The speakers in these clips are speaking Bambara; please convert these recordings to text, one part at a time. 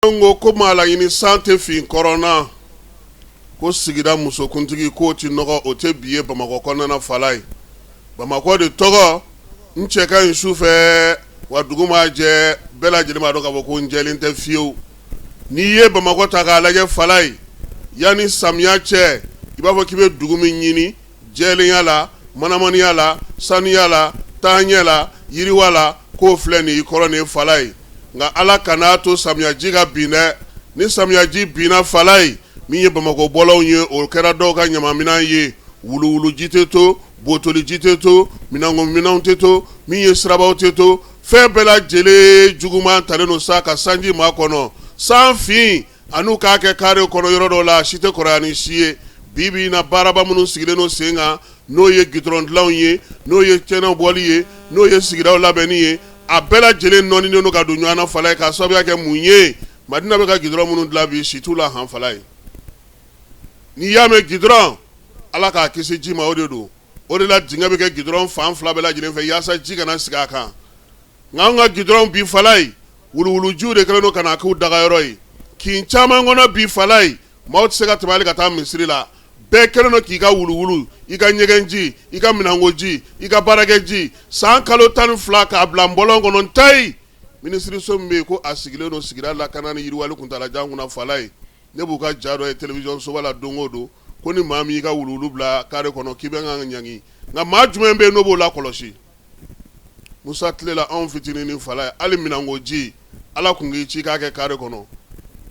N ko ko maa laɲini san tɛ fin kɔrɔn na, ko sigida musokuntigi k'o tɛ nɔgɔ, o tɛ bi ye Bamakɔ kɔnɔna falaye. Bamakɔ de tɔgɔ n cɛ ka ɲi su fɛ, wa dugu maa jɛ bɛɛ lajɛlen b'a dɔn k'a fɔ ko n jɛlen tɛ fiyewu. N'i ye Bamakɔ ta k'a lajɛ falaye, yanni samiya cɛ, i b'a fɔ k'i bɛ dugu min ɲini jɛlenya la, manamaniya la, saniya la, taaɲɛ la, yiriwa la, k'o filɛ nin y'i kɔrɔ nin ye falaye. Nka ala kan'a to samiyaji ka bin dɛ. Ni samiyaji binna falaye, min ye Bamakɔ bɔlɔnw ye, o kɛra dɔw ka ɲamaminɛn ye. Wuluwuluji tɛ to, botoliji tɛ to, minɛnko minɛnw tɛ to, min ye sirabaw tɛ to, fɛn bɛɛ lajɛlen juguman talen don sa ka sanji makɔnɔ. San fin an'u k'a kɛ kare kɔnɔ yɔrɔ dɔw la, a si tɛ kɔrɔya ni si ye. Bi bi in na, baaraba minnu sigilen don sen kan, n'o ye gidɔrɔn dilanw ye, n'o ye kɛnɛw bɔli ye, n'o ye sigidaw labɛnni ye, a bɛɛ lajɛlen nɔɔninen don ka don ɲɔgɔn na falaye, k'a sababuya kɛ mun ye? Madina bɛ ka gidɔrɔn minnu dilan bi, si t'u la han falaye. N'i y'a mɛn gidɔrɔn, Ala k'a kisi ji ma, o de don. O de la dingɛ bɛ kɛ gidɔrɔn fan fila bɛɛ lajɛlen fɛ yaasa ji kana sigi a kan. Nka an ka gidɔrɔn bi falaye, wuluwulujiw de kɛlen don ka na k'u dagayɔrɔ ye. Kin caman kɔnɔ bi falaye, maaw tɛ se ka tɛmɛ hali ka taa misiri la. Bɛɛ kɛlen don k'i ka wuluwulu, i ka ɲɛgɛnji, i ka minɛnkoji, i ka baarakɛji, san kalo 12 k'a bila bɔlɔn kɔnɔ. N ta ye minisiriso min bɛ yen ko a sigilen don sigida lakana ni yiriwali kuntaalajan kunna falaye, ne b'u ka ja dɔ ye télévision soba la don o don, ko ni maa min y'i ka wuluwulu bila kare kɔnɔ, k'i bɛ kan ka ɲangi. Nka maa jumɛn bɛ yen n'o b'o lakɔlɔsi? Musa tile la, anw fitinin falaye, hali minɛnkoji, Ala tun k'i ci k'a kɛ kare kɔnɔ,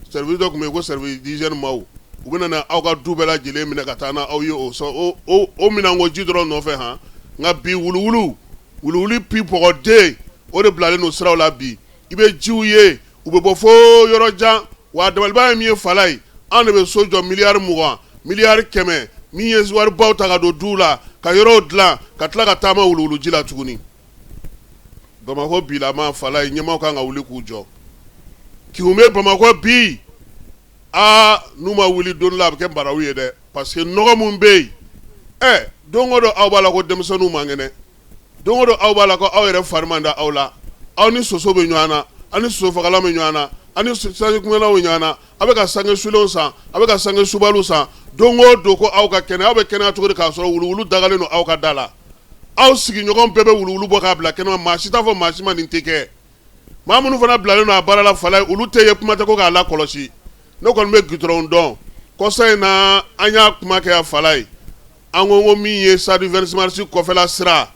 service dɔ tun bɛ yen ko service d'hygiène maaw, u bɛ na aw ka du bɛɛ lajɛlen minɛ ka taa n'aw ye o minɛnkoji dɔrɔn nɔfɛ han. Nka bi, wuluwulu wuluwulu pipɔgɔden, o de bilalen don siraw la bi. I bɛ jiw ye, u bɛ bɔ fo yɔrɔ jan. Wa dabaliban ye min ye falaye, anw de bɛ so jɔ miliyari 20, miliyari 100, min ye waribaw ta ka don duw la ka yɔrɔw dilan, ka tila ka taama wuluwuluji la tuguni. Bamakɔ bilama falaye, ɲɛmaaw kan ka wuli k'u jɔ. Kinw bɛ Bamakɔ bi, aa, n'u ma wuli don la, a bɛ kɛ baraw ye dɛ, parce que nɔgɔ min bɛ yen, ɛ, don o don aw b'a la ko denmisɛnninw man kɛnɛ, don o don aw b'a la ko aw yɛrɛ fari man da aw la, aw ni soso bɛ ɲɔgɔn na, aw ni sosofagalan bɛ ɲɔgɔn na, aw ni sanjikunbɛnnaw bɛ ɲɔgɔn na, aw bɛ ka sange sulenw san, aw bɛ ka sange subaliw san, don o don ko aw ka kɛnɛ. Aw bɛ kɛnɛya cogo di k'a sɔrɔ wuluwulu dagalen don aw ka da la? Aw sigiɲɔgɔn bɛɛ bɛ wuluwulu bɔ k'a bila kɛnɛma, maa si t'a fɔ maa si ma nin tɛ kɛ. Maa minnu fana bilalen don a baara la falaye, olu tɛ ye, kuma tɛ ko k'a lakɔlɔsi. Ne kɔni bɛ gudɔrɔn dɔn. Kɔsa in na, an y'a kuma kɛ yan falaye, an ko min ye stade 26 mars kɔfɛla sira,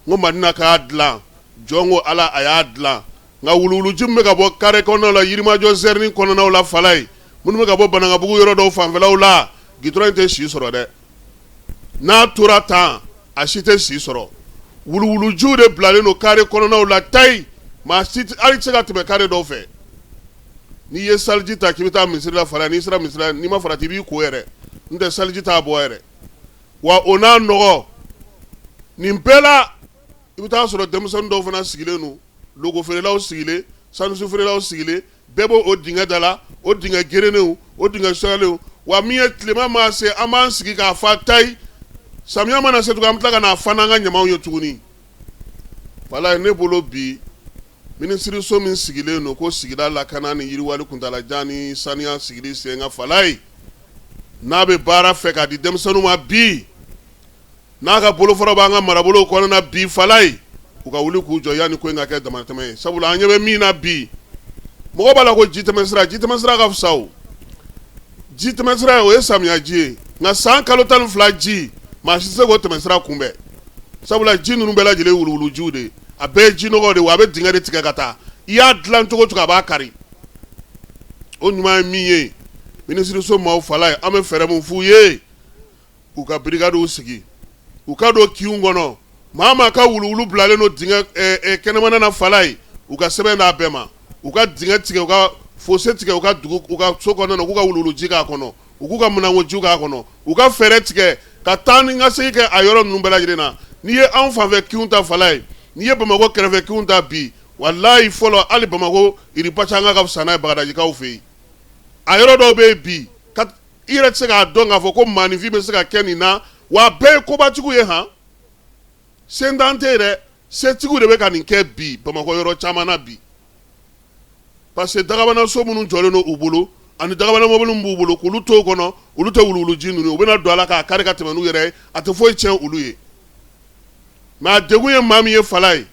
n ko Madina k'a dilan. Jɔn ko Ala, a y'a dilan. Nka wuluwuluji min bɛ ka bɔ kare kɔnɔnaw la, Yirimajɔ zɛrɛni kɔnɔnaw la falaye, minnu bɛ ka bɔ Banankabugu yɔrɔ dɔw fanfɛlaw la, gudɔrɔn in tɛ si sɔrɔ dɛ. N'a tora tan, a si tɛ si sɔrɔ. Wuluwulujiw de bilalen don kare kɔnɔnaw la tayi, maa si hali tɛ se ka tɛmɛ kare dɔw fɛ. N'i ye saliji ta k'i bɛ taa misiri la falaye, n'i sera misiri la, n'i ma farati, i b'i ko yɛrɛ, n'o tɛ saliji t'a bɔ yɛrɛ. Wa o n'a nɔgɔ nin bɛɛ la, i bɛ taa sɔrɔ denmisɛnnin dɔw fana sigilen don, loko feerelaw sigilen, sandwich feerelaw sigilen, bɛɛ b'o o dingɛ da la, o dingɛ gerennenw, o dingɛ sɔyɔlenw. Wa min ye tilema maa se, an b'an sigi k'a fa tayi. Samiya mana se tuguni, an bɛ tila ka n'a fa n'an ka ɲamaw ye tuguni falaye. Ne bolo bi, minisiriso min sigilen don ko sigida lakana ni yiriwali kuntaalajan ni saniya sigili sen kan falaye, n'a bɛ baara fɛ k'a di denmisɛnninw ma bi, n'a ka bolofara b'an ka marabolow kɔnɔna bi falaye, u ka wuli k'u jɔ yanni ko in ka kɛ damatɛmɛ ye. Sabula an ɲɛ bɛ min na bi, mɔgɔ b'a la ko jitɛmɛsira, jitɛmɛsira ka fisa. O jitɛmɛsira, o ye samiya ji ye, nka san kalo 12 ji, maa si tɛ se k'o tɛmɛsira kunbɛn, sabula ji ninnu bɛɛ lajɛlen wuluwulujiw de ye, a bɛɛ ye jinɔgɔ de ye, wa a bɛ dingɛ de tigɛ ka taa. I y'a dilan cogo cogo, a b'a kari. O ɲuman ye min ye, minisiriso maaw falaye, an bɛ fɛɛrɛ min f'u ye, u ka brigades sigi, u ka don kinw kɔnɔ. Maa maa ka wuluwulu bilalen don dingɛ kɛnɛmana na falaye, u ka sɛbɛn d'a bɛɛ ma, u ka dingɛ tigɛ, u ka fossé tigɛ u ka dugu, u ka so kɔnɔna na, u k'u ka wuluwuluji k'a kɔnɔ, u k'u ka minɛnkojiw k'a kɔnɔ, u ka fɛɛrɛ tigɛ ka taa ni ka segin kɛ a yɔrɔ ninnu bɛɛ lajɛlen na. N'i ye anw fanfɛ kinw ta falaye, n'i ye Bamakɔ kɛrɛfɛ kinw ta bi, walayi, fɔlɔ hali Bamakɔ Iripaca ka fisa n'a ye Bagadajikaw fɛ yen. A yɔrɔ dɔw bɛ yen bi, i yɛrɛ tɛ se k'a dɔn k'a fɔ ko maaninfin bɛ se ka kɛ nin na. Wa a bɛɛ ye kobatigiw ye han, sentan tɛ yen dɛ, setigiw de bɛ ka nin kɛ bi Bamakɔ yɔrɔ caman na bi. Parce que dagabana so minnu jɔlen don u bolo ani dagabana mobili b'u bolo k'olu to kɔnɔ, olu tɛ wuluwuluji ninnu, u bɛna don a la k'a kari ka tɛmɛ n'u yɛrɛ ye, a tɛ foyi tiɲɛ olu ye. Mais a degun ye maa min ye fala ye,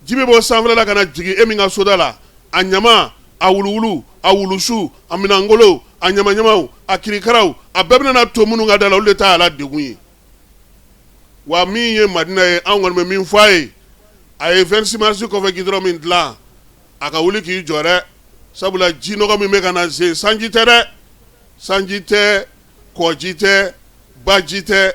ji bɛ bɔ sanfɛla la ka na jigin e min ka soda la, a ɲama, a wuluwulu, a wulusu, a minɛnkolo, a ɲamaɲamaw, a kirikaraw, a bɛɛ bɛna to minnu ka da la, olu de ta y'a la degun ye. Wa min ye Madina ye, anw kɔni bɛ min fɔ a ye, a ye 26 mars kɔfɛ gidɔrɔn min dilan, a ka wuli k'i jɔ dɛ, sabula ji nɔgɔ min bɛ ka na zen, sanji tɛ dɛ, sanji tɛ, kɔji tɛ, baji tɛ,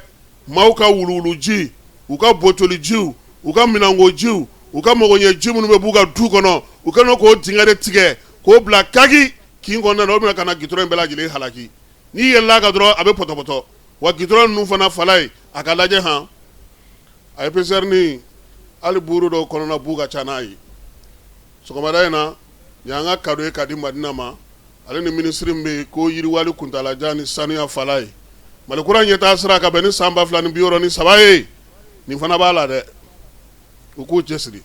maaw ka wuluwuluji, u ka botolijiw, u ka minɛnkojiw, u ka magoɲɛji minnu bɛ b'u ka du kɔnɔ, u kɛlen k'o dingɛ de tigɛ k'o bila kaki kin kɔnɔna na, o bɛna ka na gidɔrɔn in bɛɛ lajɛlen halaki. N'i yɛlɛla a kan dɔrɔn a bɛ pɔtɔpɔtɔ. Wa gidɔrɔn ninnu fana fala ye, a ka lajɛ han, a épaisseur ni hali buru dɔw kɔnɔna bu ka ca n'a ye. Sɔgɔmada in na, nin y'an ka cadeau ye ka di Madina ma, ale ni minisiri min bɛ yen ko yiriwali kuntalajan ni sanuya fala ye, Mali kura ɲɛtaa sira ka bɛn ni san 2063 ye, nin fana b'a la dɛ, u k'u cɛsiri.